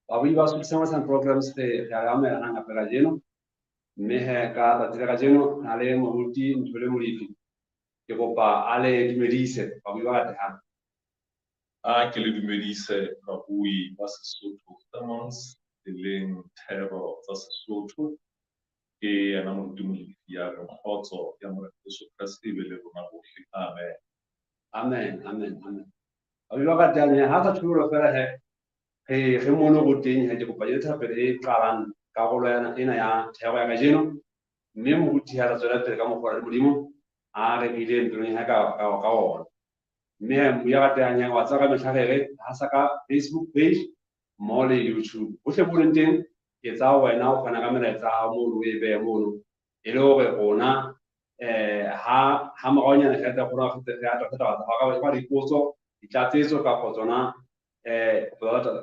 Babui ba Sotho Sermons Programs re re a le amohela hang hape kajeno. Mme he ka tsatsi la kajeno na le moruti Nthole Molefi. Ke kopa a le dumedise babui ba ratehang. A ke le dumedise babui ba Sesotho Sermons e leng thero tsa Sesotho. Ke yena moruti Molefi ya reng kgotso ya Morena Jesu Kreste e be le rona bohle. Amen. Amen, amen, amen. Babui ba ratehang he ha sa tsholo fela he re re mono go teng he ke kopa e thapelo e qalang karolo yana ena ya thero ya kajeno mme moruti ha tla tswela pele ka mokgwa le Modimo a re bileng pelong ya ka ka ka ona. Mme he ya ratehang he wa tseba ka mehla re re ha sa ka Facebook page mmoho le YouTube. Hohle mo leng teng ke tsa wena o fana ka melaetsa ya hao mono o e behe mono e le hore rona ha ha moraonyana re tla kgona ho re address taba tsa hao ka dipotso, ditlatsetso kapa tsona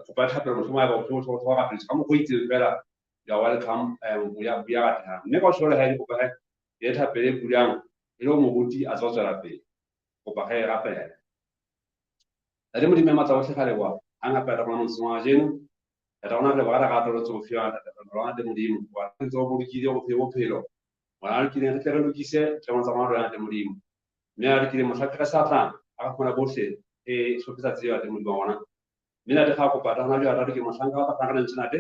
kopa thapelo mohlomong haeba motho o tshwara rapediswa ka mokgwa o itseng fela, you are welcome ya ya ratehang. Mme ka tsholo ha ke kopa he e thapelo e bulang e le moruti a tswa tswela pele. Kopa ge rapela. Ntate Modimo ya matla ohle ga leboha hang hape re rona motseng wa kajeno. Re rona re leboha ka lerato le tsofe wa ntate rona le Modimo. Wa ntse o bolokile go fe bophelo. Ngwana lokileng re tle re lokise tlemo tsa rona le ntate Modimo. Mme a lokile mohla re sa tlang a re kgona bohle e hlophetsa tseo ntate Modimo wa rona. Mme ntate ga kopa ta hona jwale re ke mohlanka wa tla ka lentswe ntate.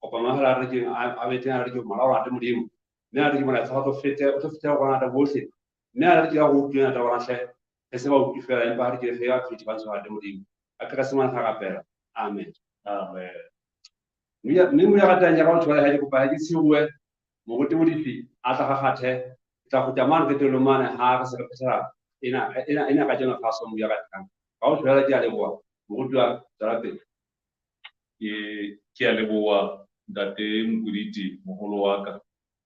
Kopa mahela a re ke a be teng a re ke molao ntate Modimo. Mme a re ke molaetsa o tlo fete o tlo fete go rona ntate bohle. Mme a re ke ya go utlwe ntate wa rona hle. Re se ba utlwe fela empa re ke re ya pheti ba ntate Modimo. A ke re se ngwana ga rapela. Amen. Amen. Mme mo ya ratang ya ka o thola ha ke kopa ha ke tshiruwe moruti Molefi a tla ga gathe ke tla kgutla mane qetellong mane ha re se re phethela ena ena ena kajeno kgaso mo ya ratang. Ka o thola ke a leboha moruti wa tswela pele. Ke ke a leboha ntate Mokoditi moholo wa ka.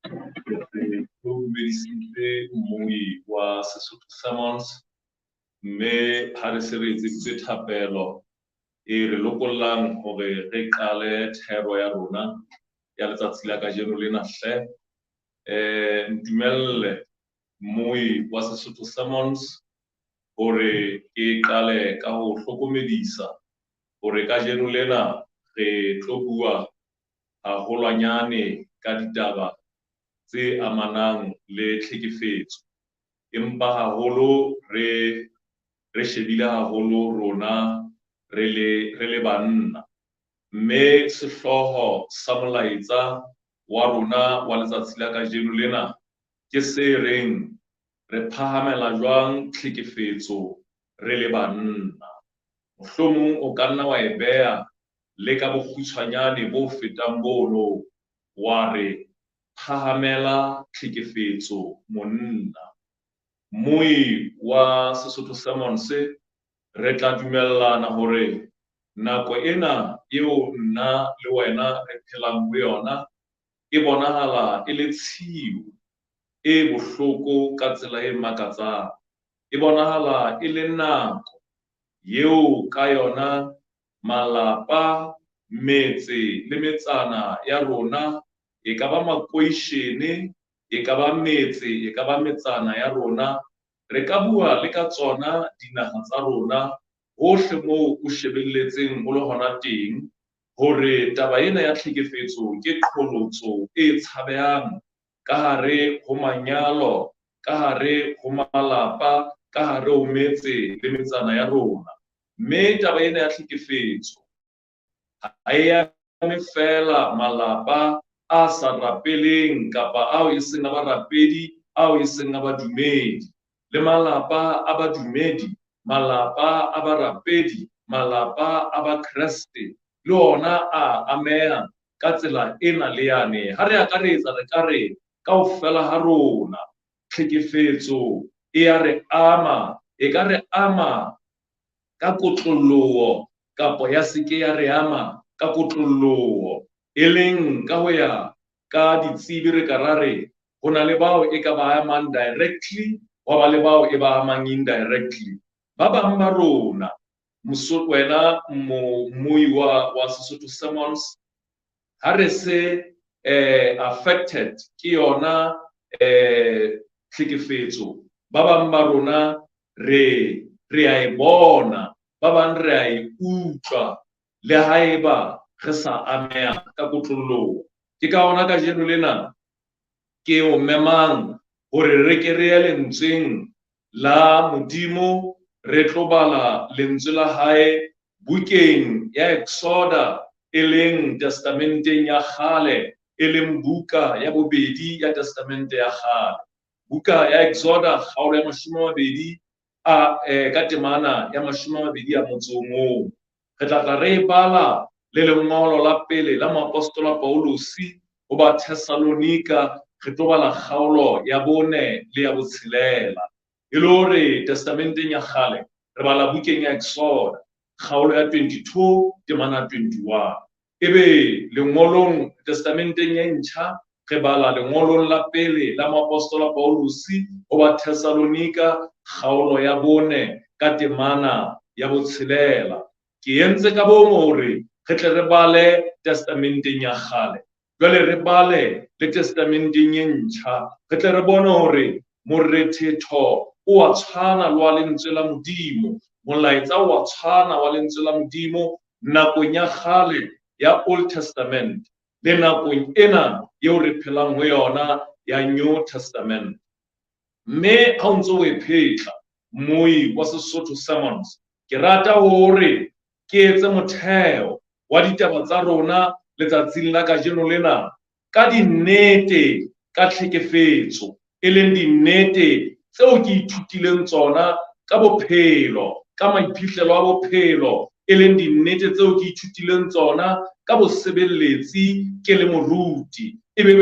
Ke dumedisitse mmui wa Sesotho Sermons mme ha re se re etseditswe thapelo e re lokollang hore re qale thero ya rona ya letsatsi la kajeno lena hle. Ntumelle mmui wa Sesotho Sermons hore ke qale ka ho hlokomedisa hore kajeno lena re tlo bua haholwanyane ka ditaba tse amanang le tlhekefetso. Empa haholo re re shebile haholo rona re le re le banna. Mme sehlooho sa molaetsa wa rona wa letsatsi la kajeno lena ke se reng re phahamela jwang tlhekefetso re le banna. Mohlomong o ka nna wa e beha le ka bokgutshwanyane bo fetang bono wa re phahamela tlhekefetso monna. Mmui wa Sesotho Sermons re tla dumellana hore nako ena eo nna le wena re phelang ho yona e bonahala e le tshiu e bohloko ka tsela e makatsang. E bonahala e le nako eo ka yona malapa, metse le metsana ya rona e ka ba makoishene, e ka ba metse, e ka ba metsana ya rona. Re ka bua le ka tsona dinaha tsa rona hohle moo o shebelletseng o le hona teng hore taba ena ya tlhekefetso ke qholotso e tshabehang ka hare ho manyalo, ka hare ho malapa, ka hare ho metse le metsana ya rona. Mme taba ena ya tlhekefetso ha e ame fela malapa a sa rapeleng kapa ao e seng a barapedi, ao e seng a badumedi. Le malapa a badumedi, malapa a barapedi, malapa a bakreste le ona a ameha ka tsela ena le yane. Ha re akaretsa re ka re kaofela ha rona tlhekefetso e ya re ama, e ka re ama ka kotloloho kapa ya se ke ya re ama ka kotloloho. E leng ka ho ya ka ditsebi re ka ra re ho na le bao e ka ba amang directly, hwa ba le bao e ba amang indirectly. Ba bang ba rona, wena mmui wa Sesotho Sermons, ha re se affected ke yona tlhekefetso, ba bang ba rona re re a e bona, ba bang re a e utlwa, le haeba re sa ameha ka kotloloho. Ke ka hona kajeno lena ke o memang hore re ke re ye lentsweng la Modimo, re tlo bala lentswe la hae bukeng ya Exoda, e leng testamenteng ya kgale, e leng buka ya bobedi ya testamente ya kgale. Buka ya Exoda, kgaolo ya 20 a ka temana ya 21. Re tla tla re e bala le lengolo la pele la moapostola Paulusi ho ba Thessalonika, re tlo bala kgaolo ya 4 le ya 6. E le hore testamenteng ya kgale re bala bukeng ya Exoda kgaolo ya 22 temana 21. Ebe lengolong testamenteng e ntjha re bala lengolong la pele la moapostola Paulusi ho ba Thessalonika kgaolo ya 4 ka temana ya 6. Ke entse ka bong hore re tle re bale testamenteng ya kgale, jwale re bale le testamenteng e ntjha, re tle re bone hore morethetho o a tshwana le wa lentswe la Modimo, molaetsa o a tshwana wa lentswe la Modimo nakong ya kgale ya Old Testament le nakong ena eo re phelang ho yona ya New Testament. Mme ha o ntso o e phetla moi wa Sesotho Sermons, ke rata hore ke etse motheo wa ditaba tsa rona letsatsing la kajeno lena ka dinnete ka tlhekefetso, e leng dinnete tseo ke ithutileng tsona ka bophelo, ka maiphihlelo a bophelo, e leng dinnete tseo ke ithutileng tsona ka bosebeletsi ke le moruti, e be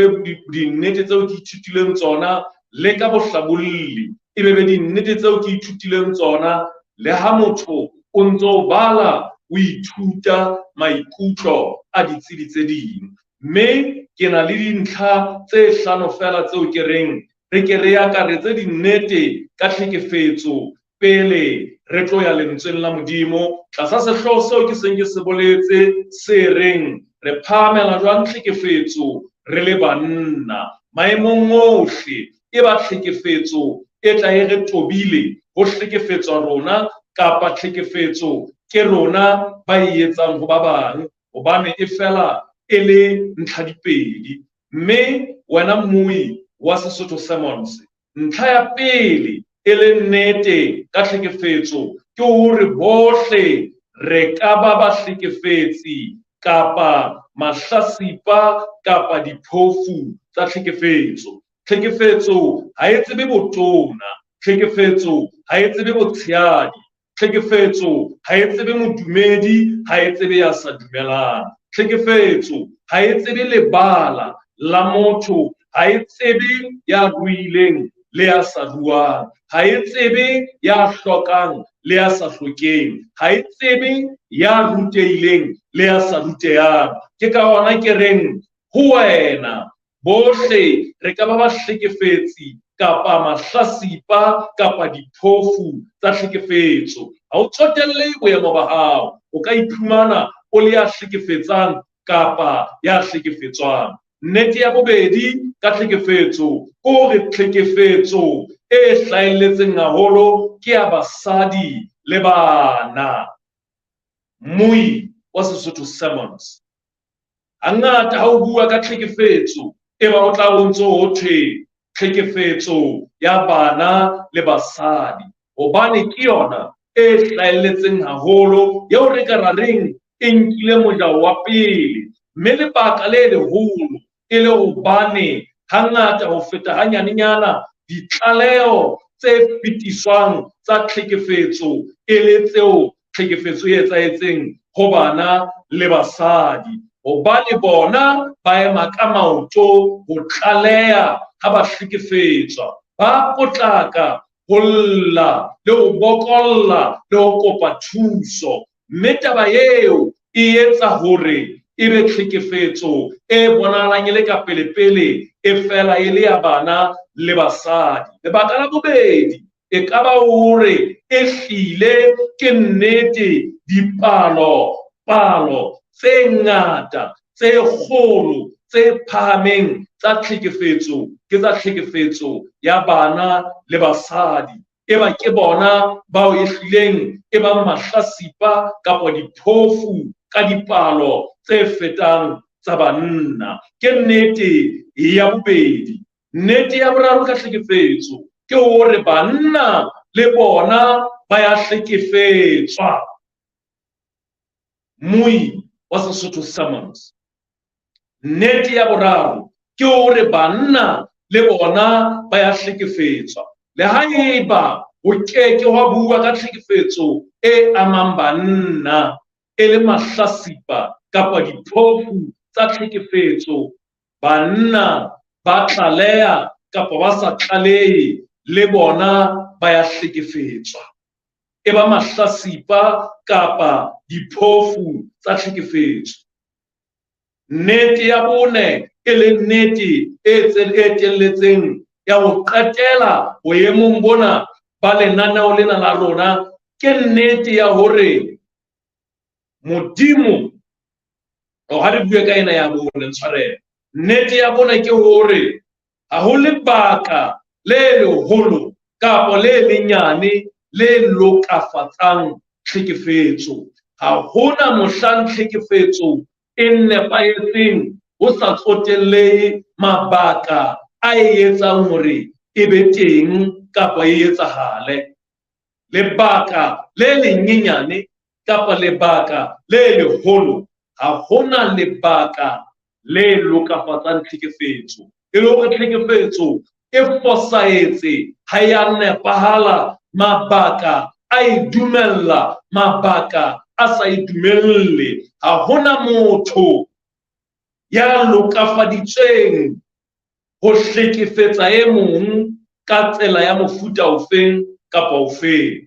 dinnete tseo ke ithutileng tsona le ka bohlabolli, e be dinnete tseo ke ithutileng tsona le ha motho o ntso bala o ithuta maikutlo a ditsebi tse ding. Mme ke na le dintlha tse hlano fela tseo ke reng re ke re akaretse dinnete ka tlhekefetso pele re tlo ya lentsweng la Modimo tlasa sehlooho seo ke seng ke se boletse se reng re phahamela jwang tlhekefetso re le banna maemong ohle. E ba tlhekefetso e tla e re tobile ho hlekefetswa rona kapa tlhekefetso ke rona ba e etsang ho ba bang, hobane e fela e le ntlha dipedi. Mme wena mmui wa Sesotho Sermons, ntlha ya pele e le nnete ka tlhekefetso ke hore bohle re ka ba bahlekefetsi kapa mahlasipa kapa diphofu tsa tlhekefetso. Tlhekefetso ha e tsebe botona, tlhekefetso ha e tsebe botshehadi, tlhekefetso ha e tsebe modumedi, ha e tsebe ya sa dumelang, tlhekefetso ha e tsebe lebala la motho, ha e tsebe ya ruileng le ya sa ruang, ha e tsebe ya hlokang le ya sa hlokeng, ha e tsebe ya rutehileng le ya sa rutehang. Ke ka hona ke reng ho wena bohle re ka ba bahlekefetsi kapa mahlasipa kapa diphofu tsa tlhekefetso. Ha o tsotelle boemo ba hao, o ka iphumana o le ya hlekefetsang kapa ya hlekefetswang. Nnete ya bobedi ka tlhekefetso ke hore tlhekefetso e hlahelletseng haholo ke ya basadi le bana. Mmui wa Sesotho Sermons, hangata ha o bua ka tlhekefetso e ba o tla o ntso ho thwe tlhekefetso ya bana le basadi, hobane ke yona e hlahelletseng haholo eo re ka ra reng e nkile mojao wa pele. Mme lebaka le leholo e le hobane hangata ho feta hanyanenyana ditlaleho tse fetiswang tsa tlhekefetso e le tseo tlhekefetso e etsahetseng ho bana le basadi, hobane bona ba ema ka maoto ho tlaleha ha ba hlekefetswa, ba potlaka ho lla le ho bokolla le ho kopa thuso. Mme taba eo e etsa hore e be tlhekefetso e bonahalang e le ka pelepele, e fela e le ya bana le basadi. Lebaka la bobedi e ka ba hore e hlile ke nnete dipalo palo tse ngata tse kgolo tse phahameng tsa tlhekefetso ke tsa tlhekefetso ya bana le basadi. E ba ke bona bao e hlileng e bang mahlasipa kapa diphofu ka dipalo tse fetang tsa banna. Ke nnete ya bobedi. Nnete ya boraro ka tlhekefetso ke hore banna le bona ba ya hlekefetswa. Mmui wa Sesotho Sermons. Nnete ya boraro ke hore banna le bona ba ya hlekefetswa. Le haeba ho ke ke hwa bua ka tlhekefetso e amang banna e le mahlasipa kapa diphofu tsa tlhekefetso, banna ba tlaleha kapa ba sa tlalehe le bona ba ya hlekefetswa. E ba mahlasipa kapa diphofu tsa tlhekefetso. Nnete ya bone e leng nnete e etelletseng ya ho qetela boemong bona ba lenaneo lena la rona ke nnete ya hore Modimo, ha re bue ka ena ya bone, ntshwarele. Nnete ya bone ke hore ha ho lebaka le leholo kapa le lenyane le lokafatsang tlhekefetso. Ha hona mohlang tlhekefetso e nepahetseng ho sa tsotellehe mabaka a e etsang hore e be teng kapa e etsahale. Lebaka le lenyenyane kapa lebaka le leholo, ha hona lebaka le lokafatsang tlhekefetso. E le hore tlhekefetso e fosahetse, ha ya nepahala, mabaka a e dumella, mabaka a sa e dumelle. Ha hona motho ya lokafaditsweng ho hlekefetsa e mong ka tsela ya mofuta ofeng kapa ofeng.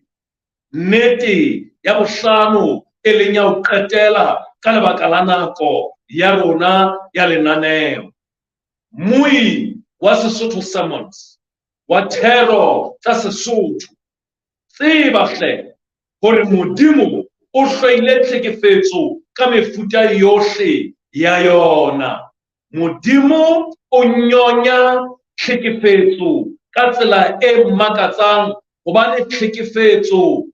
Nnete ya bohlano e leng ya ho qetela ka lebaka la nako ya rona ya lenaneo. Mmui wa Sesotho Sermons wa thero tsa Sesotho, tseba hle hore Modimo o hloile tlhekefetso ka mefuta yohle ya yona. Modimo o nyonya tlhekefetso ka tsela e makatsang hobane tlhekefetso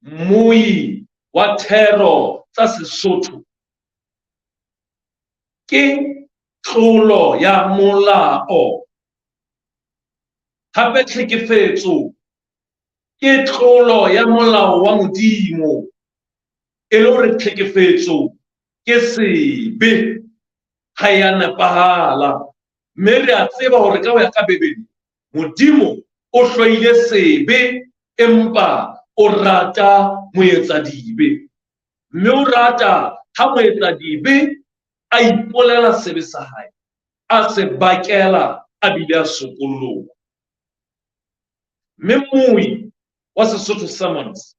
mmui wa thero tsa Sesotho ke tlolo ya molao. Hape tlhekefetso ke tlolo ya molao wa Modimo. E le hore tlhekefetso ke sebe, ha ya nepahala. Mme re a tseba hore ka ho ya ka Bibele, Modimo o hloile sebe empa o rata moetsadibe. Mme o rata ha moetsadibe a ipolela sebe sa hae, a se bakela a bile a sokolloha. Mme mmui wa Sesotho Sermons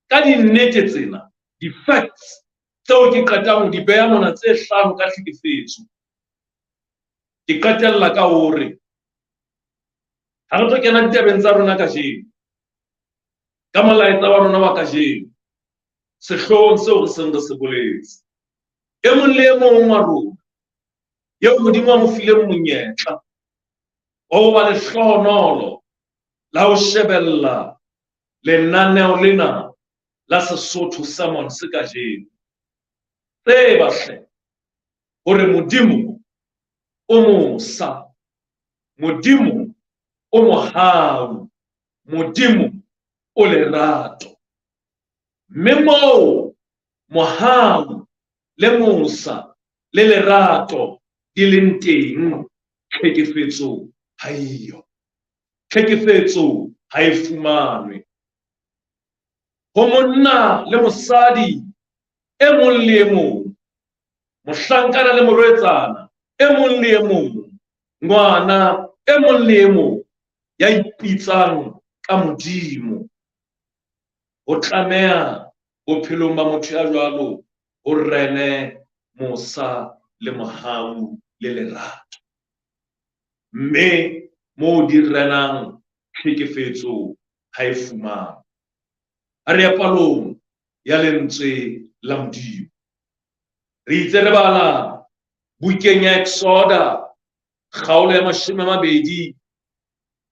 ka dinnete tsena, di-facts tseo ke qetang ho di beha mona tse hlano ka tlhekefetso, ke qetella ka hore ha re tlo kena ditabeng tsa rona kajeno, ka molaetsa wa rona wa kajeno, sehloohong seo re seng re se boletse, e mong le e mong wa rona eo Modimo a mo fileng monyetla wa ho ba lehlohonolo la ho shebella lenaneo lena la Sesotho Sermons kajeno, tseba hle hore Modimo o mosa, Modimo o mohau, Modimo o lerato. Mme moo mohau le mosa le lerato di leng teng, tlhekefetso ha eyo. Tlhekefetso ha e fumanwe. Ho monna le mosadi e mong le e mong, mohlankana le morwetsana e mong le e mong, ngwana e mong le e mong ya ipitsang ka Modimo, ho tlameha bophelong ba motho ya jwalo ho rene mosa le mohau le lerato. Mme moo di renang tlhekefetso ha e fumanwe. A re ya palong ya lentswe la Modimo. Re itse re bala bukeng ya Exoda, kgaolo ya 20,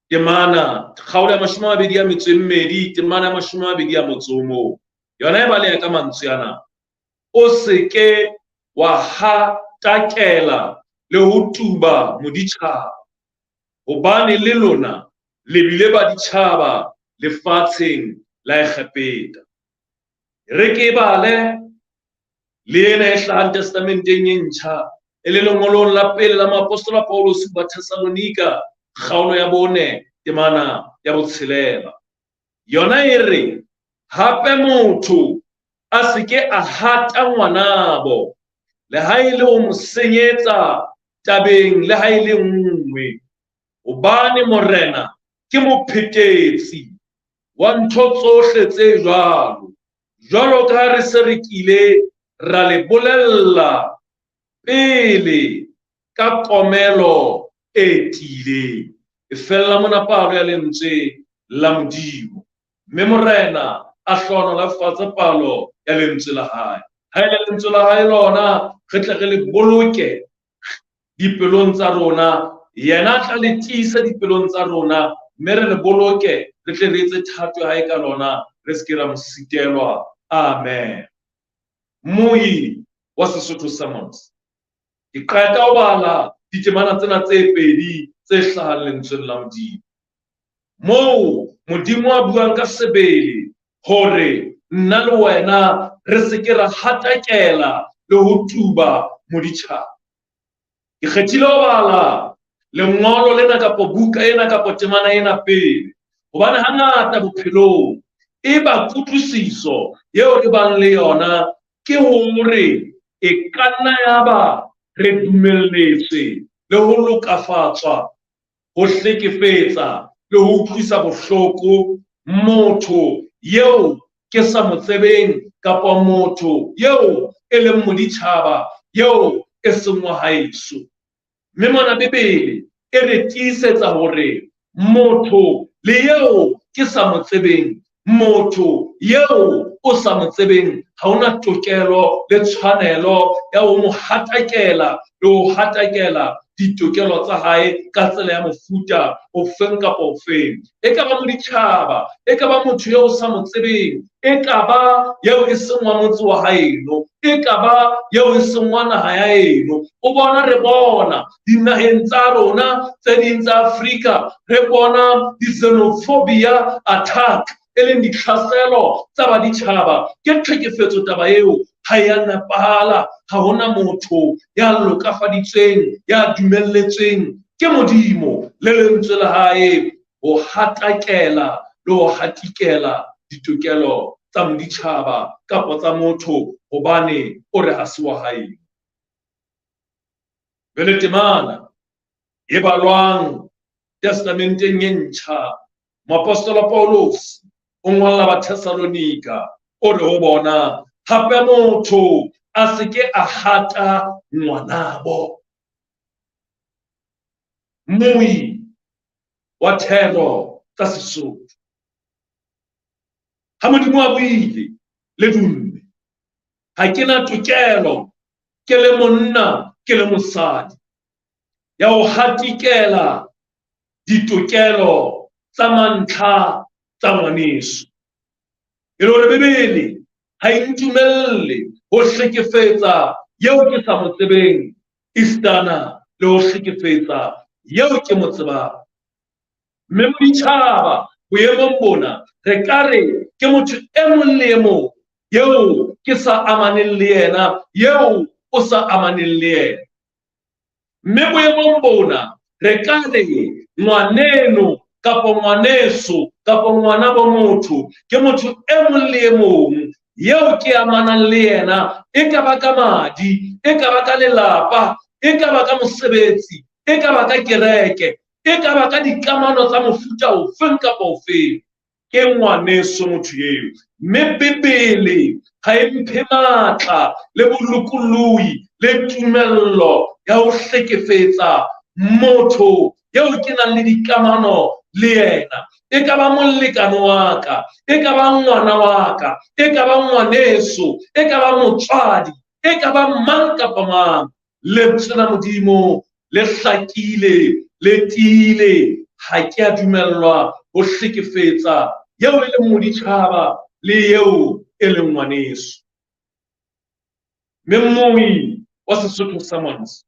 temana, kgaolo ya 22, temana ya 21. Yona e baleha ka mantswe ana: o se ke wa hatakela le ho tuba moditjhaba, hobane le lona le bile baditjhaba lefatsheng la Egepeta. Re ke bale le ena e hlahang Testamenteng e Ntjha, e le lengolong la pele la moapostola Paulus ba Thessalonika, kgaolo ya 4, temana ya 6. Yona e re, hape motho a se ke a hata ngwanabo, le ha e le ho mo senyetsa tabeng le ha e le nngwe, hobane Morena ke mophetetsi wa ntho tsohle tse jwalo, jwalo ka ha re se re kile ra le bolella pele ka komelo e tiileng. E fella mona palo ya lentswe la Modimo, mme Morena a hlohonolofatse palo ya lentswe la hae. Ha e le lentswe la hae lona, re tle re le boloke dipelong tsa rona, yena a tla le tiisa dipelong tsa rona, mme re le boloke, re tle re etse thato ya hae ka lona, re se ke ra mo sitelwa. Amen. Moi wa Sesotho Sermons. Ke qeta ho bala ditemana tsena tse pedi tse hlahang lentsweng la Modimo, moo Modimo a buang ka sebele hore nna le wena re se ke ra hatakela le ho tuba moditjhaba. Ke kgethile ho bala lengolo lena kapa buka ena kapa temana ena pele, hobane hangata bophelong e ba kutlwisiso eo re bang le yona ke hore e ka nna ya ba re dumelletswe le ho lokafatswa, ho hlekefetsa le ho utlwisa bohloko motho eo ke sa mo tsebeng kapa motho eo e leng moditjhaba eo e seng wa haeso. Mme mona Bibele e re tiisetsa hore motho le eo ke sa mo tsebeng, motho eo o sa mo tsebeng, ha ona tokelo le tshwanelo ya ho mo hatakela le ho hatakela ditokelo tsa hae ka tsela ya mofuta ofeng kapa ofeng. E ka ba moditjhaba, e ka ba motho eo o sa mo tsebeng, e ka ba eo e seng wa motse wa haeno, e ka ba eo e seng wa naha ya eno. O bona re bona dinaheng tsa rona tse ding tsa Afrika, re bona di-xenophobia attack, e leng ditlhaselo tsa baditjhaba. Ke tlhekefetso taba eo, ha e a nepahala, ha hona motho ya lokafaditsweng, ya dumelletsweng ke Modimo le lentswe la hae ho hatakela le ho hatikela ditokelo tsa moditjhaba kapa tsa motho hobane o re ha se wa hae. Jwale temana e balwang Testamenteng e Ntjha, moapostola Paulus o ngolla Bathessalonika, o re ho bona, hape motho a se ke a hata ngwanabo. Moi wa thero tsa Sesotho. Ha Modimo a buile le dumme, ha ke na tokelo ke le monna ke le mosadi ya ho hatikela ditokelo tsa mantlha tsa ngwaneso. E le hore Bibele ha e ntumelle ho hlekefetsa eo ke sa mo tsebeng, esitana le ho hlekefetsa eo ke mo tsebang. Mme moditjhaba boemong bona re ka re ke motho e mong le e mong eo ke sa amaneng le yena, eo o sa amaneng le yena. Mme boemong bona re ka re ngwaneno kapa ngwaneso kapa ngwana bo motho ke motho e mong le e mong eo ke amanang le yena, e ka ba ka madi, e ka ba ka lelapa, e ka ba ka mosebetsi, e ka ba ka kereke, e ka ba ka dikamano tsa mofuta ofeng kapa ofeng. Ke ngwaneso motho eo. Mme Bibele ha e mphe matla le bolokolohi le tumello ya ho hlekefetsa motho eo ke nang le dikamano le yena. E ka ba molekane wa ka, e ka ba ngwana wa ka, e ka ba ngwaneso, e ka ba motswadi, e ka ba mang kapa mang. Lentswe la Modimo le hlakile, le tiile, ha ke a dumellwa ho hlekefetsa eo e leng moditjhaba le eo e leng ngwaneso. Mme moi wa Sesotho Sermons,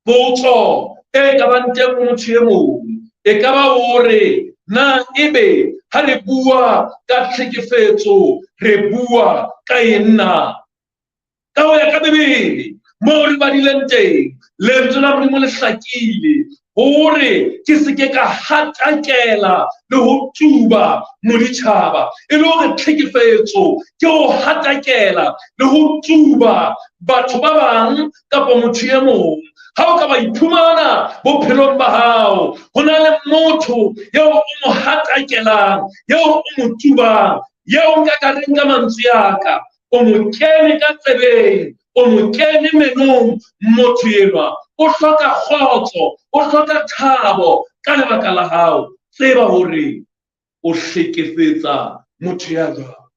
potso e ka bang teng ho motho e mong e ka ba hore na ebe ha re bua ka tlhekefetso re bua ka eng na? Ka ho ya ka Bibele, moo re badileng teng, lentswe la Modimo le hlakile hore ke se ke ka hatakela le ho tuba moditjhaba, e le hore tlhekefetso ke ho hatakela le ho tuba batho ba bang kapa motho e mong. Ha o ka ba iphumana bophelong ba hao ho na le motho eo o mo hatakelang, eo o mo tubang, eo nka ka reng ka mantswe a ka, o mo kene ka tsebeng, o mo kene menong, motho enwa o hloka kgotso, o hloka thabo ka lebaka la hao. Tseba hore o hlekefetsa motho ya jwang.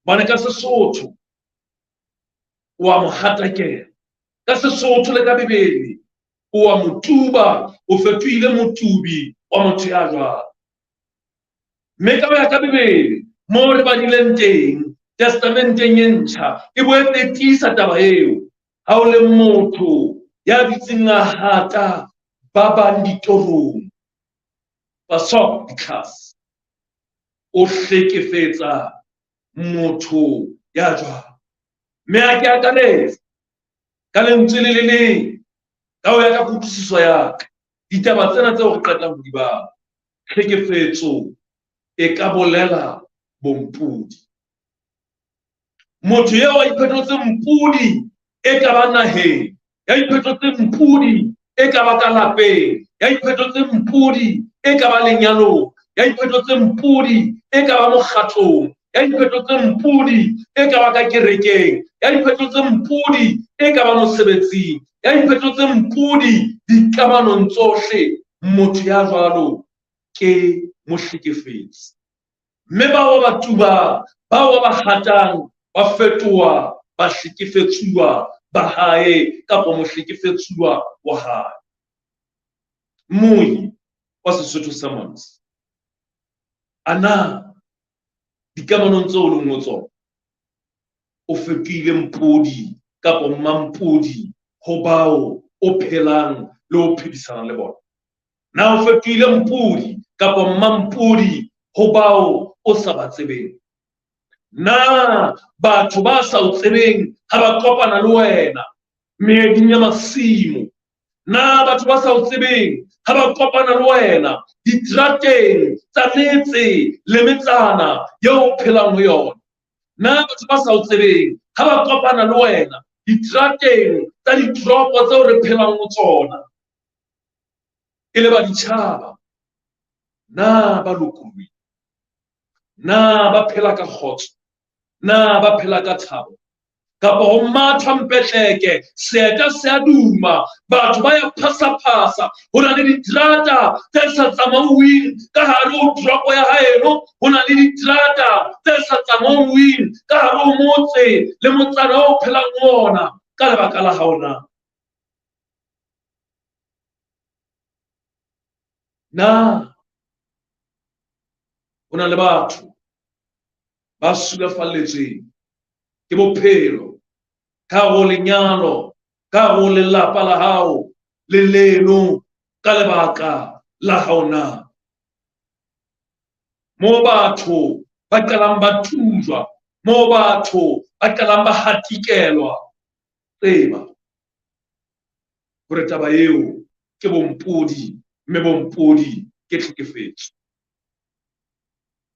Hobane ka Sesotho o a mo hatakela, ka Sesotho le ka Bibele o a mo tuba, o fetohile motubi wa motho ya jwang. Mme ka ho ya ka Bibele, moo re badileng teng, Testamenteng e ntjha, e boetse e tiisa taba eo. Ha o le motho ya dutseng a hata ba bang ditorong, pasok ditlhase, o hlekefetsa motho ya jwang. Mme a ke akaretse ka lentswe le le leng, ka ho ya ka kutlwisiso ya ka, ditaba tsena tseo re qetang ho di bala, tlhekefetso e ka bolela bompodi. Motho eo a iphetotseng mpodi e ka ba naheng, ya iphetotseng mpodi e ka ba ka lapeng, ya iphetotseng mpodi e ka ba lenyalong, ya iphetotseng mpodi e ka ba mokgatlong, ya iphetotseng mpodi e ka ba ka kerekeng, ya iphetotseng mpodi e ka ba mosebetsing, ya iphetotseng mpodi dikamanong tsohle, motho ya jwalo ke mohlekefetsi. Mme bao ba tubang, bao ba hatang, ba fetoha bahlekefetsuwa ba hae kapa mohlekefetsuwa wa hae. Moyi wa Sesotho Sermons, a na dikamanong tseo o leng ho tsona o fetohile mpodi kapa mmampodi ho bao o phelang le ho phedisana le bona? Na o fetohile mpodi kapa mmampodi ho bao o sa ba tsebeng? Na batho ba sa o tsebeng ha ba kopana le wena meeding ya masimo? Na batho ba sa o tsebeng ha ba kopana le wena diterateng tsa metse le metsana eo o phelang ho yona? Na batho ba sa o tsebeng ha ba kopana le wena diterateng tsa ditoropo tseo re phelang ho tsona e le ba ditjhaba, na ba lokolohile? Na ba phela ka kgotso? Na ba phela ka thabo? Kapa ho matha mpetleke, seeta se a duma, batho ba ya phasa-phasa, ho na le diterata tse sa tsamauweng ka hare ho toropo ya haeno, ho na le diterata tse sa tsamauweng ka hare ho motse le motsana o phelang ho ona ka lebaka la hao na? Na ho na le batho ba sulafalletsweng ke bophelo ka hare ho lenyalo, ka hare ho lelapa la hao le leno ka lebaka la hao na? Moo batho ba qalang ba tujwa, moo batho ba qalang ba hatikelwa, tseba hore taba eo ke bompodi, mme bompodi ke tlhekefetso.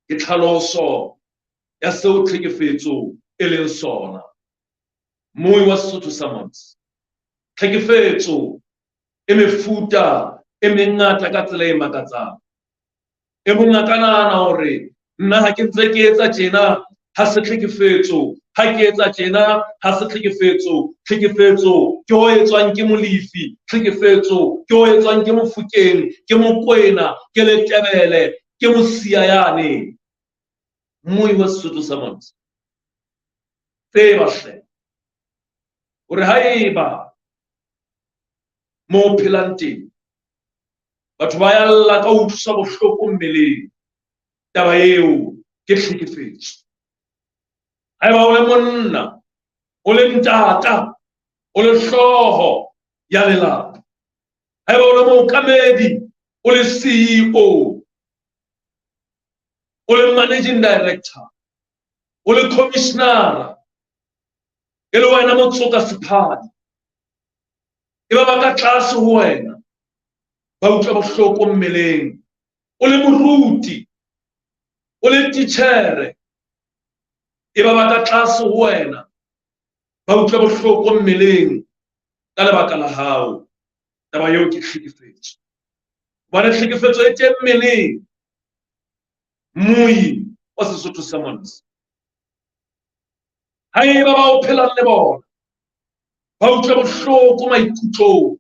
Ke tlhaloso ya seo tlhekefetso e leng sona. Moi wa Sesotho Sermons, tlhekefetso e mefuta e mengata ka tsela e makatsang. E mong a ka nahana hore nna ha ke ntse ke etsa tjena ha se tlhekefetso, ha ke etsa tjena ha se tlhekefetso, tlhekefetso ke ho etswang ke Molefi, tlhekefetso ke ho etswang ke Mofokeng, ke Mokwena, ke Letebele, ke Mosia yane. Moi wa Sesotho Sermons, tseba hle hore haeba mo o phelang teng batho ba ya lla ka ho utlwisa bohloko mmeleng, taba eo ke tlhekefetso. Haeba o le monna, o le ntata, o le hlooho ya lelapa, haeba o le mookamedi, o le CEO, o le managing director, o le commissioner, e le wena motsoka sephadi, e ba ba ka tlase ho wena ba utlwa bohloko mmeleng, o le moruti, o le titjhere, e ba ba ka tlase ho wena ba utlwa bohloko mmeleng ka lebaka la hao. Taba eo ke tlhekefetso, hobane tlhekefetso e teng mmeleng. Moi wa Sesotho Sermons, haeba ba o phelang le bona ba utlwa bohloko maikutlong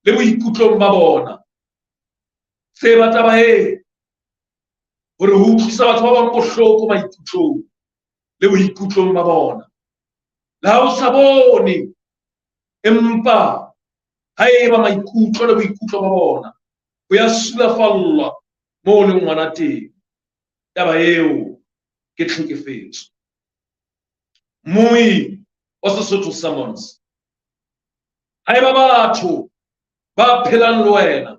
le boikutlong ba bona, tseba taba e hore ho utlwisa batho ba bang bohloko maikutlong le boikutlong ba bona, le ha o sa bone, empa haeba maikutlo le boikutlo ba bona bo ya sulafallwa moo o leng ngwana teng, taba eo ke tlhekefetso. Moi wa Sesotho Sermons, haeba batho ba phelang le wena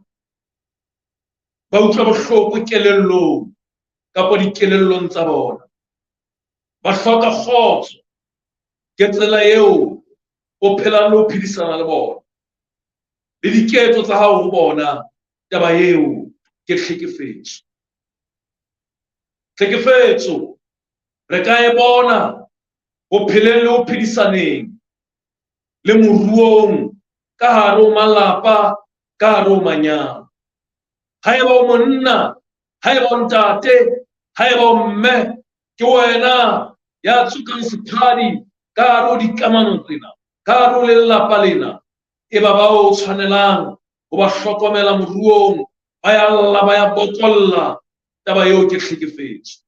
ba utlwa bohloko kelellong kapa dikelellong tsa bona, ba hloka kgotso ke tsela eo o phelang le ho phedisana le bona le diketso tsa hao ho bona, taba eo ke tlhekefetso. Tlhekefetso re ka e bona ho pheleng le ho phedisaneng le moruong ka hare ho malapa, ka hare ho manyalo. Haeba o monna, haeba o ntate, haeba o mme, ke wena ya tsukang sephadi ka hare ho dikamano tsena, ka hare ho lelapa lena, e ba ba o tshwanelang ho ba hlokomela moruong, ba ya lla, ba ya bokolla, taba eo ke tlhekefetso.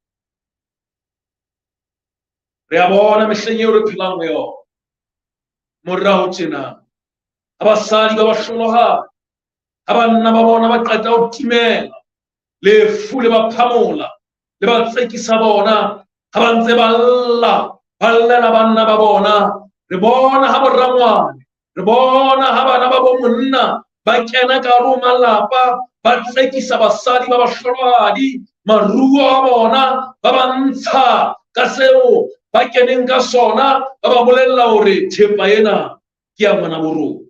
Re a bona mehleng eo re phelang ho yona morao tjena, ha basadi ba bahlolohadi, ha banna ba bona ba qeta ho timela, lefu le ba phamola le ba tsekisa bona, ha ba ntse ba lla, ba llela banna ba bona, re bona ha borangwane, re bona ha bana ba bo monna ba kena ka hare ho malapa, ba tsekisa basadi ba bahlolohadi maruo a bona, ba ba ntsha ka seo ba keneng ka sona, ba ba bolella hore thepa ena ke ya ngwana bo rona.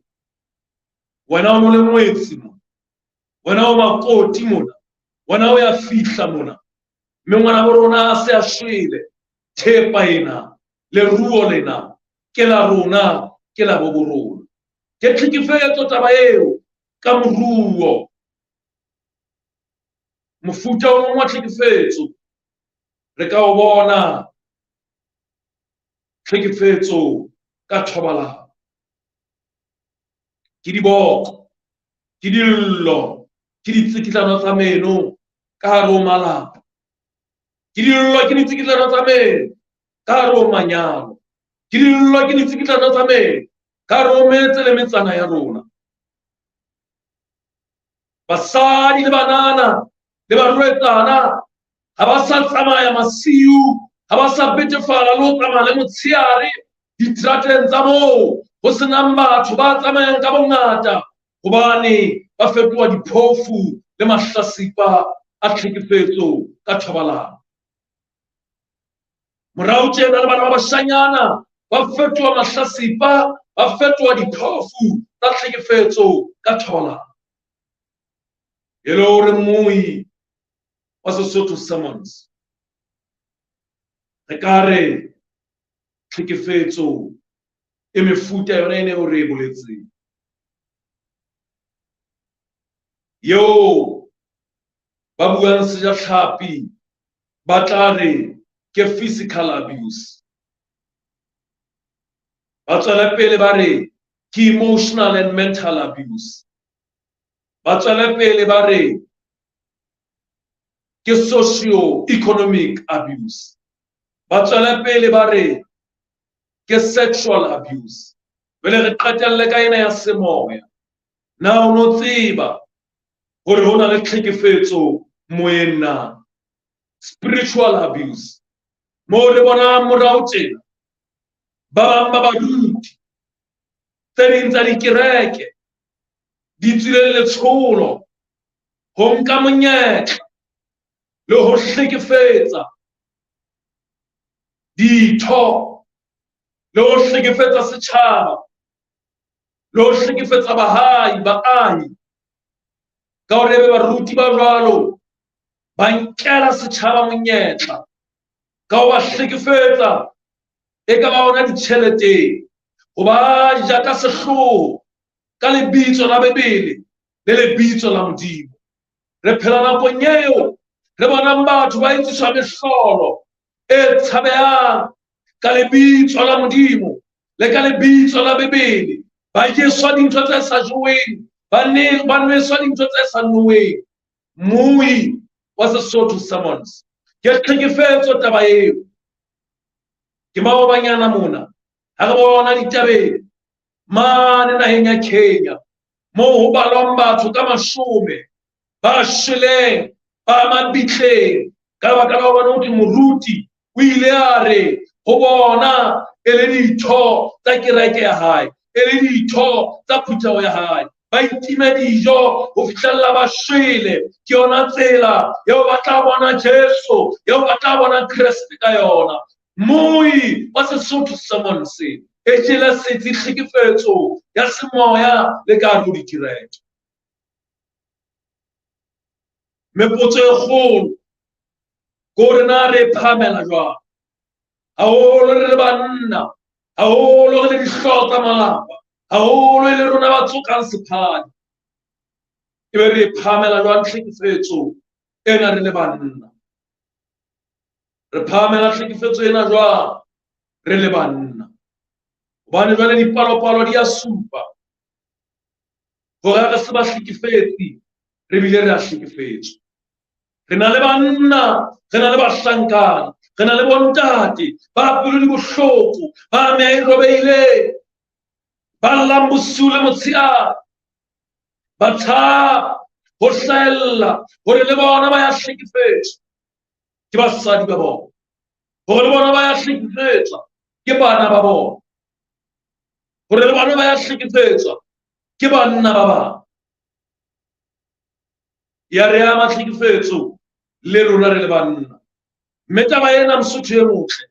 Wena o no le ngwetsi mona, wena o makoti mona, wena o ya fihla mona, mme ngwana bo rona a se a shwele, thepa ena, leruo lena ke la rona, ke la bo bo rona. Ke tlhekefetso taba eo ka moruo. Mofuta o mongwe wa tlhekefetso re ka o bona tlhekefetso ka thobalano. Ke diboko, ke dillo, ke ditsikitlano tsa meno ka hare ho malapa. Ke dillo, ke ditsikitlano tsa meno ka hare ho manyalo. Ke dillo, ke ditsikitlano tsa meno ka hare ho metse le metsana ya rona. Basadi le banana le barwetsana ha ba sa tsamaya masiu, ha ba sa betefala le ho tsamaya le motsheare diterateng tsa moo ho senang batho ba tsamayang ka bongata, hobane ba fetoha diphofu le mahlasipa a tlhekefetso ka thobalano. Morao tjena le bana ba bashanyana ba fetoha mahlasipa, ba fetoha diphofu tsa tlhekefetso ka thobalano. E le hore moi wa Sesotho Sermons, re ka re tlhekefetso e mefuta yona e ne o re e boletseng, eo ba buang sejatlhapi ba tla re ke physical abuse, ba tswele pele ba re ke emotional and mental abuse, ba tswele pele ba re ke socio-economic abuse, ba tswele pele ba re ke sexual abuse. Jwale re qetelle ka ena ya semoya. Na o no tseba hore ho na le tlhekefetso moyeng na? Spiritual abuse. Moo re bonang morao tjena ba bang ba baruti Tse ding tsa dikereke di tswile letsholo ho nka monyetla le ho hlekefetsa ditho le ho hlekefetsa setjhaba le ho hlekefetsa bahai baahi ka hore ebe baruti ba jwalo ba nkela setjhaba monyetla ka ho ba hlekefetsa e ka ba ona ditjheleteng ho ba ja ka sehloho ka lebitso la Bibele le lebitso la Modimo. Re phela nakong eo re bonang batho ba etsiswa mehlolo e tshabehang ka lebitso la Modimo le ka lebitso la Bibele. Ba jeswa dintho tse sa jeweng, ba nweswa dintho tse sa noweng. Mmui wa Sesotho Sermons. Ke tlhekefetso taba eo. Ke maobanyana mona ha re bona ditabeng mane naheng ya Kenya moo ho balwang batho ka mashome ba shweleng ba mabitleng ka lebaka la hobane ho thwe moruti o ile a re ho bona e le ditho tsa kereke ya hae e le ditho tsa phutheho ya hae ba itime dijo ho fihlella ba shwele. Ke yona tsela eo ba tla bona Jesu, eo ba tla bona Kreste ka yona. Mmui wa Sesotho Sermons e jele setsi tlhekefetso ya semoya le ka hare ho dikereke. Mme potso e kgolo ke hore na re e phahamela jwang? Haholo re le banna, haholo re le dihlooho tsa malapa, haholo e le rona ba tsokang sephadi. Ebe re e phahamela jwang tlhekefetso ena re le banna? Re phahamela tlhekefetso ena jwang re le banna? Hobane jwale dipalopalo di a supa hore ha re se bahlekefetsi, re bile re a hlekefetswa. Re na le banna, re na le bahlankana, re na le bontate ba pelo di bohloko, ba meya e robehileng, ba llang bosiu le motshehare, ba tshaba ho hlahella hore le bona ba ya hlekefetswa ke basadi ba bona, hore le bona ba ya hlekefetswa ke bana ba bona, hore le bona ba ya hlekefetswa ke banna ba bang. Ya re ama tlhekefetso le rona re le banna. Mme taba ena Mosotho e motle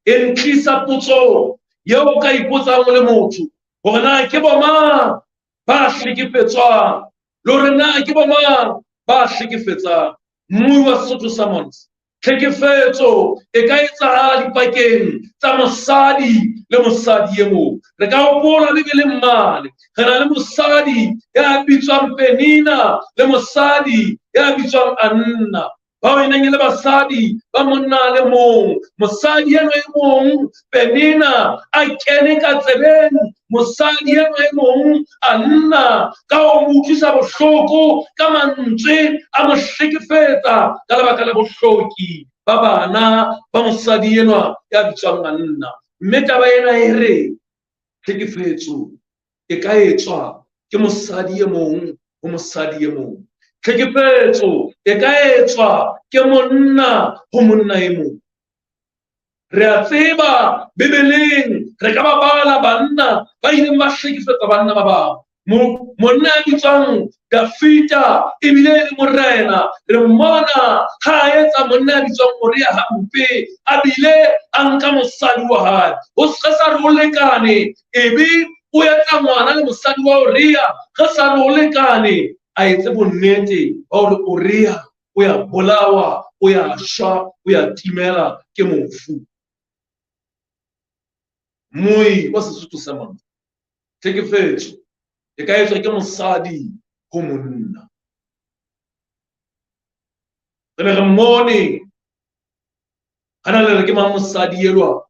e ntlisa potsong eo o ka ipotsang o le motho hore na ke bomang ba hlekefetswang le hore na ke bomang ba hlekefetsang. Mmui wa Sesotho Sermons, tlhekefetso e ka etsahala dipakeng tsa mosadi le mosadi e mong. Re ka hopola Bibeleng mane re na le mosadi ya bitswang Penina le mosadi ya bitswang Anna, bao e neng e le basadi ba monna a le mong. Mosadi enwa e mong Penina a kene ka tsebeng mosadi enwa e mong Anna ka ho mo utlwisa bohloko ka mantswe, a mo hlekefetsa ka lebaka la bohloki ba bana ba mosadi enwa ya bitswang Anna. Mme taba ena e re tlhekefetso e ka etswa ke mosadi e mong ho mosadi e mong. Tlhekefetso e ka etswa ke monna ho monna e mong. Re a tseba Bibeleng re ka ba bala banna ba ileng ba hlekefetsa banna ba bang. Monna ya bitswang Dafita ebile e le morena, re mmona ha a etsa monna ya bitswang Uria hampe, a bile a nka mosadi wa hae. Ho se sa re o lekane, ebe o etsa ngwana le mosadi wa Uria, re sa re o lekane, a etse bonnete ba hore Uria o ya bolawa, o ya shwa, o ya timela ke mofu. Moi wa Sesotho sa monna, tlhekefetso e ka etswa ke mosadi ho monna. Re ne re mmone ha na le re ke mang mosadi elwa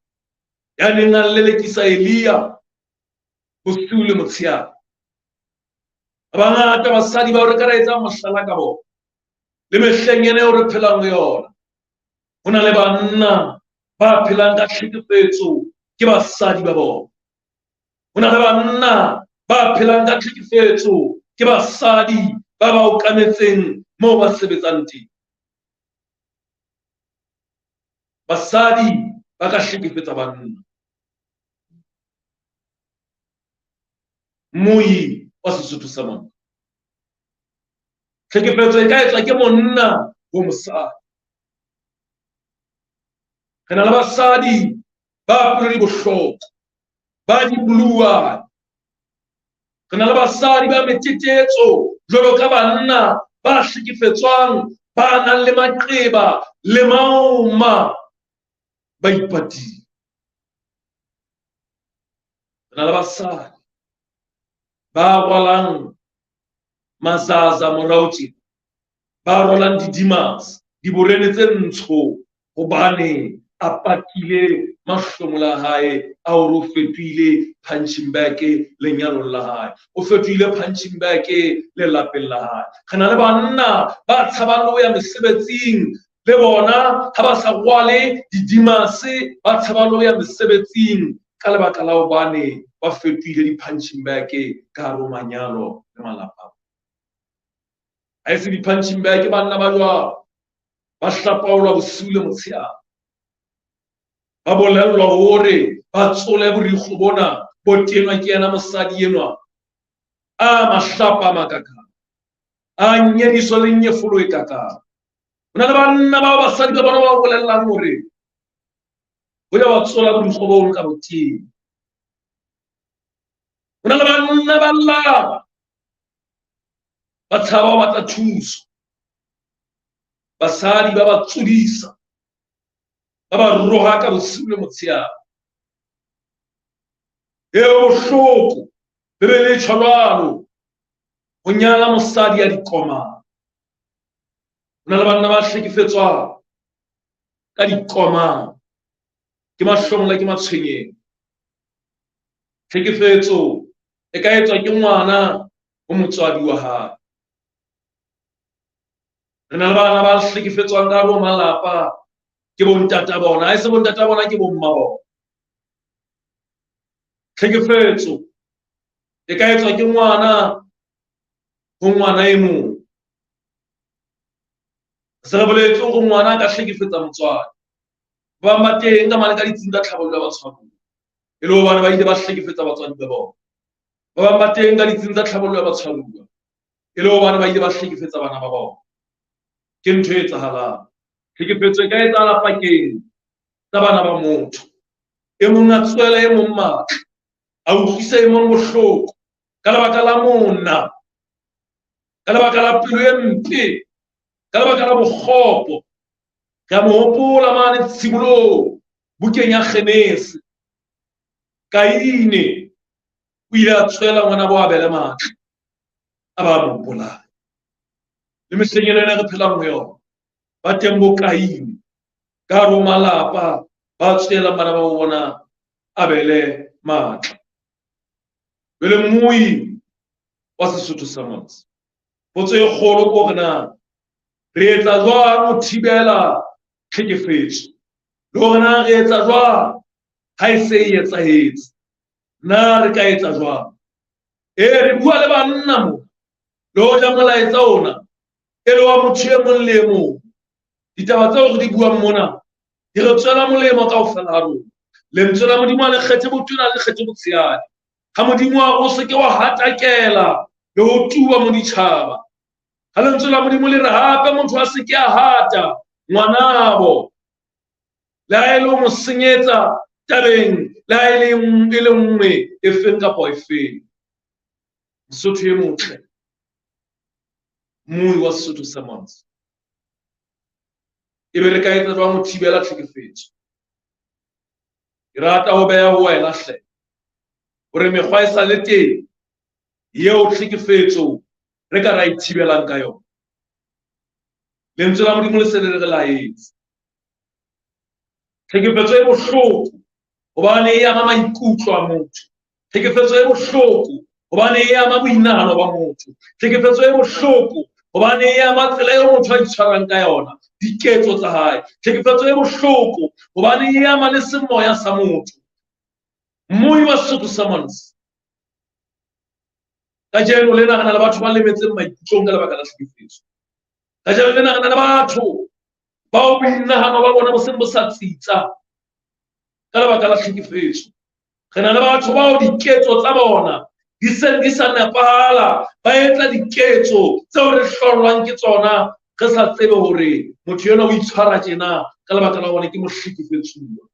ya neng a lelekisa Elia bosiu le motshehare. Ba bangata basadi bao re ka ra etsang mohlala ka bona le mehleng ena eo re phelang ho yona. Ho na le banna ba phelang ka tlhekefetso ke basadi ba bona. Ho na le banna ba phelang ka tlhekefetso ke basadi ba ba okametseng moo ba sebetsang teng. Basadi ba ka hlekefetsa banna. Moyi wa Sesotho sa monna. Tlhekefetso e ka etswa ke monna ho mosadi. Re na le basadi ba pelo di bohloko, ba di buluwane. Re na le basadi ba metetetso jwalo ka banna ba hlekefetswang, ba nang le maqeba le maoma, ba ipatile. Re na le basadi ba rwalang mazaza morao tjena, ba rwalang didimas, diborene tse ntsho, hobane a patile mahlomola a hae a hore o fetohile punching bag lenyalong la hae, o fetohile punching bag lelapeng la hae. Re na le banna ba tshabang le ho ya mesebetsing, le bona ha ba sa rwale didimase, ba tshaba le ho ya mesebetsing ka lebaka la hobane ba fetohile di-punching bag ka hare ho manyalo le malapa. Ha e se di-punching bag, banna ba jwalo ba hlapaolwa bosiu le motshehare, ba bolellwa hore ba tsole borikgwe bona bo tenwa ke yena mosadi enwa. A mahlapa a makakang, a nyediso le nyefolo e kakang. Ho na le banna bao basadi ba bona ba bolellang hore ho ya wa tsola borikgwe bo nka boteng. Ho na le banna ba llang, ba tshaba ho batla thuso. Basadi ba ba tsodisa, ba ba rohaka bosiu le motshehare. E bohloko, Bibele e tjho jwalo, ho nyala mosadi ya dikomang. Ho na le banna ba hlekefetswang ka dikomang, ke mahlomola, ke matshwenyeho. Tlhekefetso e ka etswa ke ngwana ho motswadi wa hae. Re na le bana ba hlekefetswang ka hare ho malapa ke bontata bona, ha e se bontata bona ke bomma bona. Tlhekefetso e ka etswa ke ngwana ho ngwana e mong. Se re boletse hore ngwana a ka hlekefetsa motswadi. Ba bang ba teng ka mane ka ditsing tsa tlhabollo ya batshwaruwa, e le hobane ba ile ba hlekefetsa batswadi ba bona. Ba bang ba teng ka ditsing tsa tlhabollo ya batshwaruwa, e le hobane ba ile ba hlekefetsa bana ba bona. Ke ntho e etsahalang. Tlhekefetso e ka etsahala pakeng tsa bana ba motho. E mong a tswela e mong matla, a utlwisa e mong bohloko ka lebaka la mona, ka lebaka la pelo e mpe, ka lebaka la bokgopo. Re a mo hopola mane tshimolong bukeng ya Genese. Kaine o ile a tswela ngwana bo Abele matla, a ba mo bolaya. Le mehleng ena re phelang ho yona, ba teng bo Kaine ka hare ho malapa ba tswelang bana ba bona Abele matla. Jwale mmui wa Sesotho sa motse, potso e kgolo ke hore na re etsa jwang ho thibela tlhekefetso, le hore na re etsa jwang ha e se e etsahetse, na re ka etsa jwang? Ee, re bua le banna mo, le hoja molaetsa ona e le wa motho e mong le e mong. Ditaba tseo re di buang mona di re tswela molemo kaofela ha rona. Lentswe la Modimo ha le kgethe botona, ha le kgethe botshehadi. Ha Modimo a re o se ke wa hatakela le ho tuba moditjhaba. Ha lentswe la Modimo le re hape motho a se ke a hata ngwanabo, le ha e le ho mo senyetsa tabeng le ha e le nngwe e feng kapa e feng. Mosotho e motle, mmui wa Sesotho sa motse, ebe re ka etsa jwang ho thibela tlhekefetso? Ke rata ho beha ho wena hle hore mekgwa e sa le teng eo tlhekefetso re ka ra e thibelang ka yona. Lentswe la Modimo le se le re laetse. Tlhekefetso e bohloko hobane e ama maikutlo a motho. Tlhekefetso e bohloko hobane e ama boinahano ba motho. Tlhekefetso e bohloko hobane e ama tsela eo motho a itshwarang ka yona, diketso tsa hae. Tlhekefetso e bohloko hobane e ama le semoya sa motho. Mmui wa Sesotho sa motse, kajeno lena re na le batho ba lemetseng maikutlong ka lebaka la tlhekefetso. Kajeno lena re na le batho bao boinahano ba bona bo seng bo sa tsitsa ka lebaka la tlhekefetso. Re na le batho bao diketso tsa bona di se di sa nepahala, ba etsa diketso tseo re hlolwang ke tsona, re sa tsebe hore motho enwa o itshwara tjena ka lebaka la hobane ke mohlekefetsuwa.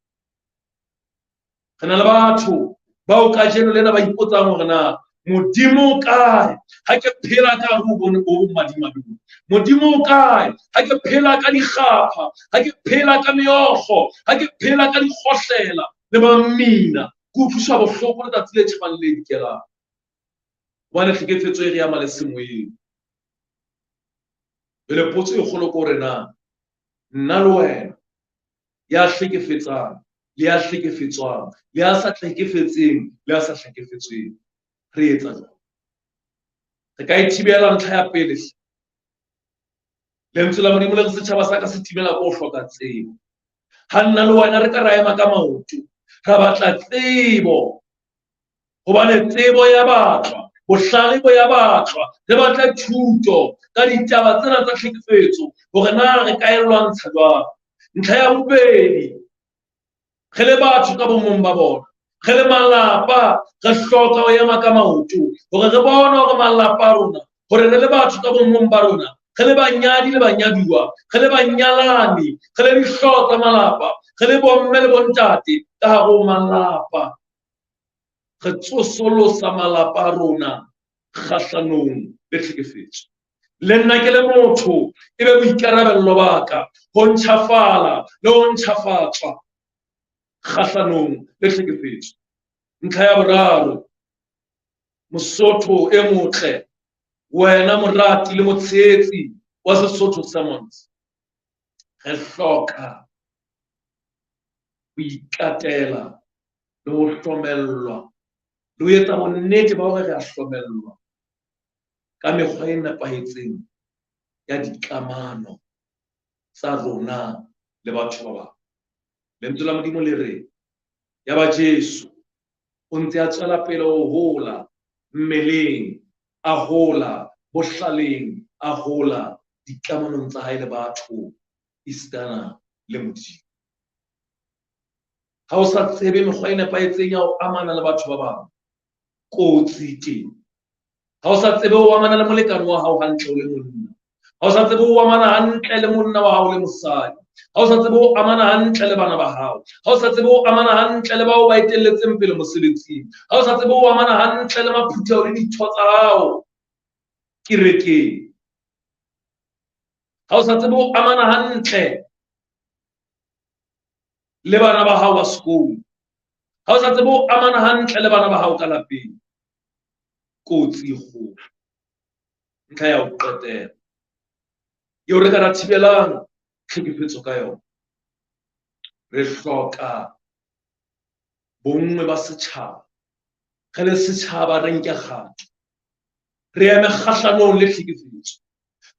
Re na le batho bao kajeno lena ba ipotsang hore na Modimo o kae ha ke phela ka hare ho bo madimabe bo? Modimo o kae ha ke phela ka dikgapha, ha ke phela ka meokgo, ha ke phela ka dikgohlela le mamina, ke utlwiswa bohloko letsatsi le tjhabang le dikelang? Hobane tlhekefetso e re ama le semoyeng. Jwale potso e kgolo ke hore na nna le wena ya hlekefetsang le ya hlekefetswang le ya sa hlekefetseng le ya sa hlekefetsweng, re etsa jwang? Re ka e thibela. Ntlha ya pele, lentswe la Modimo le re setjhaba sa ka se timela ko ho hloka tsebo. Ha nna le wena re ka ra ema ka maoto, ra batla tsebo, hobane tsebo ya batlwa, bohlale bo ya batlwa, re batle thuto ka ditaba tsena tsa tlhekefetso hore na re ka e lwantsha jwang. Ntlha ya bobedi, re le batho ka bomong ba bona, re le malapa, re hloka ho ema ka maoto hore re bone hore malapa a rona, hore re le batho ka bomong ba rona, re le banyadi le banyaduwa, re le banyalani, re le dihlooho tsa malapa, re le bomme le bontate ka hare ho malapa, re tsosolosa malapa a rona kgahlanong le tlhekefetso. Le nna ke le motho, e be boikarabello ba ka ho ntjhafala le ho ntjhafatswa kgahlanong le tlhekefetso. Ntlha ya boraro, Mosotho e motle, wena morati le motshehetsi wa Sesotho Sermons, re hloka ho ikatela le ho hlomellwa le ho etsa bonnete ba hore re a hlomellwa ka mekgwa e nepahetseng ya dikamano tsa rona le batho ba bang. Lentswe la Modimo le re, ya ba Jesu o ntse a tswela pele ho hola mmeleng, a hola bohlaleng, a hola dikamanong tsa hae le batho, esitana le Modimo. Ha o sa tsebe mekgwa e nepahetseng ya ho amana le batho ba bang, kotsi teng. Ha o sa tsebe ho amana le molekane wa hao hantle o le monna, ha o sa tsebe ho amana hantle le monna wa hao le mosadi, ha o sa tsebe ho amana hantle le bana ba hao, ha o sa tsebe ho amana hantle le bao ba etelletseng pele mosebetsing, ha o sa tsebe ho amana hantle le maphutheho le ditho tsa hao kerekeng, ha o sa tsebe ho amana hantle le bana ba hao ba sekolo, ha o sa tsebe ho amana hantle le bana ba hao ka lapeng, kotsi e kgolo. Ntlha ya ho qetela eo re ka ra thibelang tlhekefetso ka yona, re hloka bonngwe ba setjhaba. Re le setjhaba re nke kgato, re eme kgahlanong le tlhekefetso,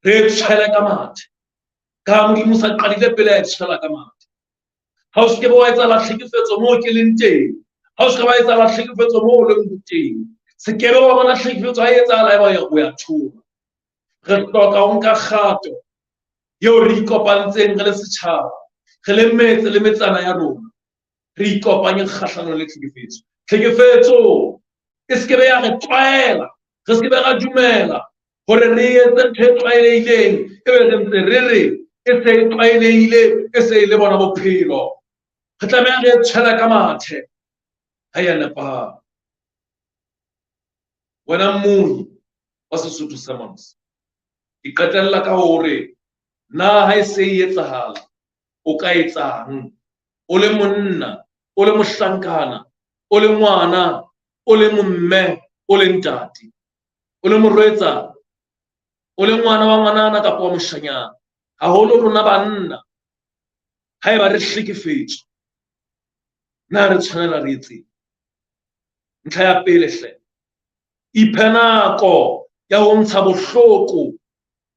re e tshwele ka mathe, ka Modimo sa qadile pele a e tshwela ka mathe. Ha o se ke wa etsahala tlhekefetso moo ke leng teng, ha o se ke wa etsahala tlhekefetso moo o leng teng, se ke be wa bona tlhekefetso ha e etsahala eba o ya thola. Re hloka ho nka kgato eo re ikopantseng re le setjhaba, re le metse le metsana ya rona, re ikopanye kgahlanong le tlhekefetso. Tlhekefetso e se ke be ya re tlwaela, re se ke be ra dumela hore re etse ntho e tlwaelehileng, e be re ntse re re e se e tlwaelehile, e se e le bona bophelo. Re tlameha re e tshwela ka mathe, ha ya nepahala. Wena mmohi wa Sesotho Sermons, ke qetella ka hore na ha e se e etsahala, o ka etsang? O le monna, o le mohlankana, o le ngwana, o le momme, o le ntate, o le morwetsana, o le ngwana wa ngwanana kapa wa moshanyana, haholo rona banna, haeba re hlekefetswa, na re tshwanela re etseng? Ntlha ya pele hle, iphe nako ya ho ntsha bohloko,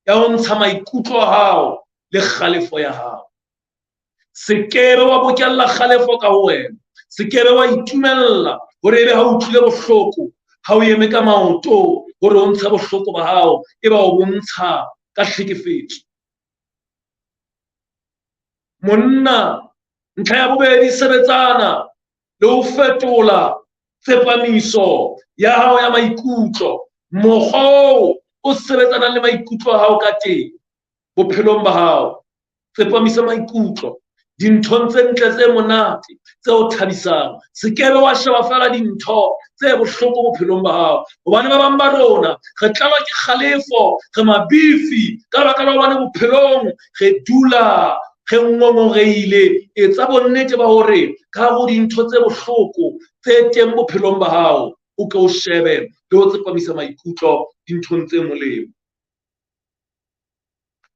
ya ho ntsha maikutlo a hao le kgalefo ya hao. Se kebe wa bokella kgalefo ka ho wena, se kebe wa itumella hore ebe ha o utlwile bohloko, ha o eme ka maoto hore o ntshe bohloko ba hao, eba o bontsha ka tlhekefetso. Monna, ntlha ya bobedi, sebetsana le ho fetola Tsepamiso ya hao ya maikutlo, mokgwa oo o sebetsanang le maikutlo a hao ka teng bophelong ba hao. Tsepamisa maikutlo dinthong tse ntle tse monate tse o thabisang. Se kebe wa sheba feela dintho tse bohloko bophelong ba hao, hobane ba bang ba rona re tlalwa ke kgalefo, re mabifi ka lebaka la hobane bophelong re dula re ngongoreile. Etsa bonnete ba hore ka ho dintho tse bohloko tse teng bophelong ba hao, o ke o shebe le ho tsepamisa maikutlo dinthong tse molemo.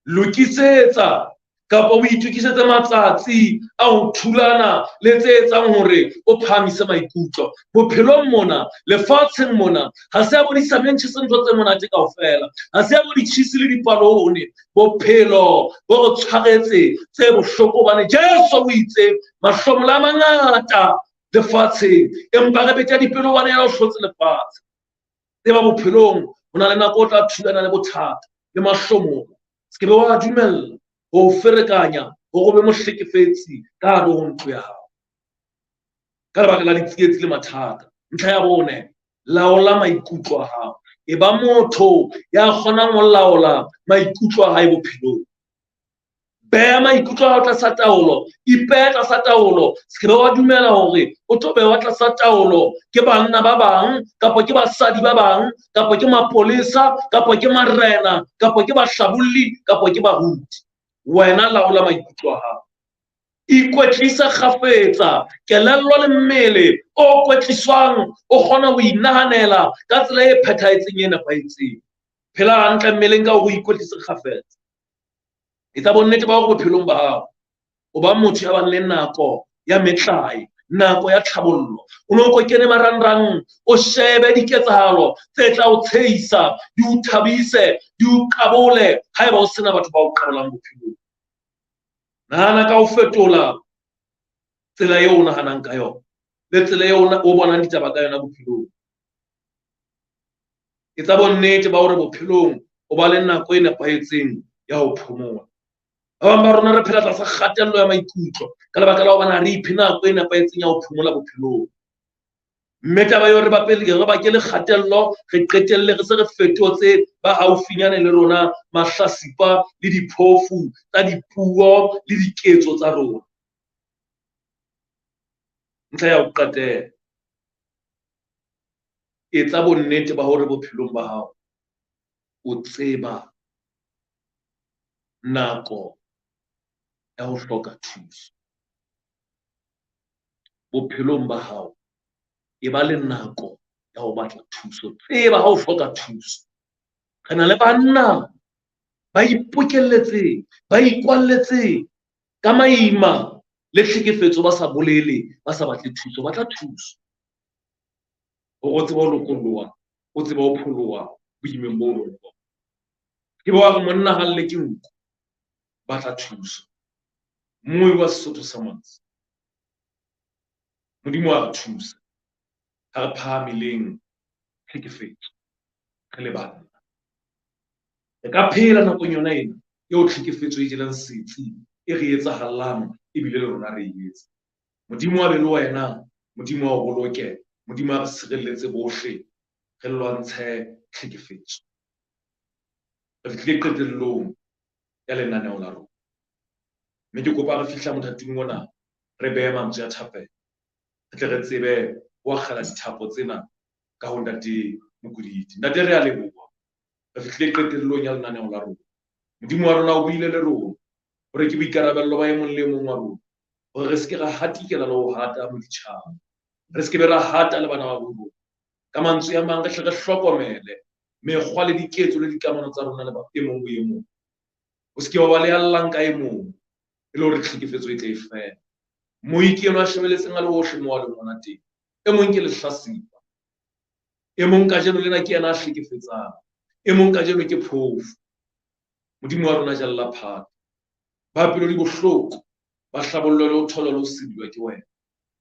Lokisetsa kapa o itokisetse matsatsi a ho thulana le tse etsang hore o phahamise maikutlo. Bophelong mona, lefatsheng mona, ha se a bo disamentjhe se ntho tse monate kaofela, ha se a bo ditjhisi le dipalone. Bophelo bo re tshwaretse tse bohloko hobane Jesu o itse mahlomola a mangata lefatsheng, empa re betja dipelo hobane yena o hlotse lefatshe. Tseba bophelong ho na le nako o tla thulana le bothata le mahlomola. Se ke be wa dumella ho ferekanya hore o be mohlekefetsi ka hare ho ntlo ya hao ka lebaka la ditsietsi le mathata. Ntlha ya bone, laola maikutlo a hao. E ba motho ya kgonang ho laola maikutlo a hae bophelong. Beha maikutlo a hao tlasa taolo, ipehe tlasa taolo. Se ke be wa dumela hore o tlo bewa tlasa taolo ke banna ba bang, kapa ke basadi ba bang, kapa ke mapolesa, kapa ke marena, kapa ke bahlabolli, kapa ke baruti. Wena laola maikutlo a hao. Ikwetlise kgafetsa, kelello le mmele o kwetliswang o kgona ho inahanela ka tsela e phethahetseng e nepahetseng. Phela hantle mmeleng ka hore o ikwetlise kgafetsa. Etsa bonnete ba hore bophelong ba hao o ba motho ya bang le nako ya metlae, nako ya tlhabollo. O no ko kene marangrang, o shebe diketsahalo tse tla o tshehisa, di o thabise, di o qabole haeba o sena batho ba o qabolang bophelong. Nahana ka ho fetola tsela eo o nahanang ka yona le tsela eo o bonang ditaba ka yona bophelong. Etsa bonnete ba hore bophelong o ba le nako e nepahetseng ya ho phomola. Ba bang ba rona re phela tlasa kgatello ya maikutlo ka lebaka la hobane ha re iphe nako e nepahetseng ya ho phomola bophelong. Mme taba eo re bakele kgatello, re qetelle re se re fetotse ba haufinyane le rona mahlasipa le diphofu tsa dipuo le diketso tsa rona. Ntlha ya ho qetela, etsa bonnete ba hore bophelong ba hao o tseba nako ya ho hloka thuso. Bophelong ba hao e ba le nako ya ho batla thuso. Tseba ha o hloka thuso. Re na le banna ba ipokelletseng, ba ikwalletseng ka maima le tlhekefetso, ba sa bolele, ba sa batle thuso. Batla thuso hore o tsebe ho lokolloha, o tsebe ho pholoha boimeng bo leng bona. Ke bo re monna ha lle ke nku, batla thuso. Mmui wa Sesotho sa Motse, Modimo a re thuse ha re phahameleng tlhekefetso re le banna. Re ka phela nakong yona ena eo tlhekefetso e jeleng setsi, e re etsahallang ebile le rona re e etsa. Modimo a be le wena, Modimo a o boloke, Modimo a re sireletse bohle, re lwantshe tlhekefetso. Re fihlile qetellong ya lenaneo la rona. Mme ke kopa re fihla mothating ona re behe mantswe a thapelo, re tle re tsebe ho akgela dithapo tsena ka ho Ntate Mokodidi. Ntate, re a leboha. Re fihlile qetellong ya lenaneo la rona. Modimo wa rona o buile le rona hore ke boikarabello ba e mong le e mong wa rona hore re se ke ra hatikela le ho hata moditjhaba, re se ke be ra hata le bana ba bo rona. Ka mantswe a mang, re hle re hlokomele mekgwa le diketso le dikamano tsa rona le ba e mong ho e mong. O se ke wa ba le ya llang ka e mong e le hore tlhekefetso e tle e fele. Moiki enwa a shebeletseng a le hohle moo a leng hona teng. E mong ke lehlasipa, e mong kajeno lena ke yena a hlekefetsang, e mong kajeno ke phofu. Modimo wa rona jalla phata. Ba pelo di bohloko ba hlabollwe le ho tholwa le ho sediwa ke wena.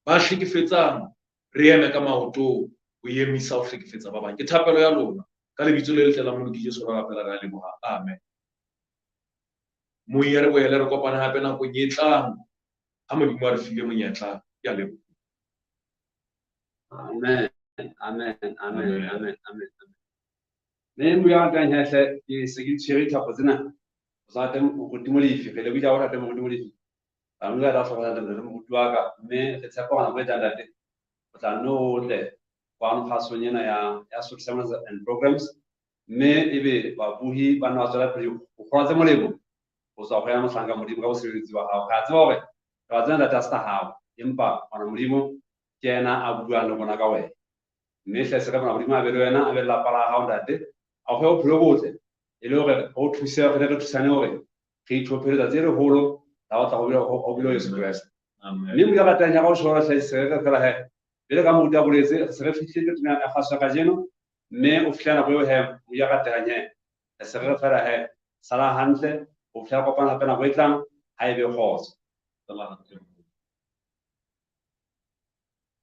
Ba hlekefetsang re eme ka maoto ho emisa ho hlekefetsa ba bang. Ke thapelo ya lona ka lebitso le letle la Moloki Jesu re rapela re a leboha. Amen. Moya re boele re kopane hape nakong e tlang ha Modimo a re file monyetla. Ke a leboha. Amen. Amen, amen, amen, amen. Mme mo ya ratang hle ke se ke tshwere dithapo tsena. O sa rate moruti Molefi, re lebile ha o rate moruti Molefi. Ba mo tla hloka ntate moruti wa ka, mme re tshepa hore nako e tlang ntate o tla nne o tle kwano kgasong ena ya Sotho Sermons and Programs, mme ebe babuhi ba nna ba tswela pele ho kgola tse molemo ho tswa ho ya mohlanka Modimo ka bosebeletsi ba hao. Re a tseba hore taba tsena ntate ha se tsa hao, empa ngwana Modimo ke yena a buang le rona ka wena. Mme hle se re bona Modimo a be le wena, a be le lapa la hao ntate, a o fe bophelo bo botle, e le hore re o thuse, re ne re thusane hore re itlhophe letsatsi le leholo la ho tla ho bile Jesu Kreste. Mme Modimo a ratang ya ka o tjho hle se re fela he. Jwale ka moruti a boletse, se re fihlile qetong ya kgaso ya kajeno, mme o fihla nako eo he, Modimo a ratehang he. Re se re fela he, sala hantle, ho fihla kopana hape nako e tlang, ha e be kgotso. Sala hantle.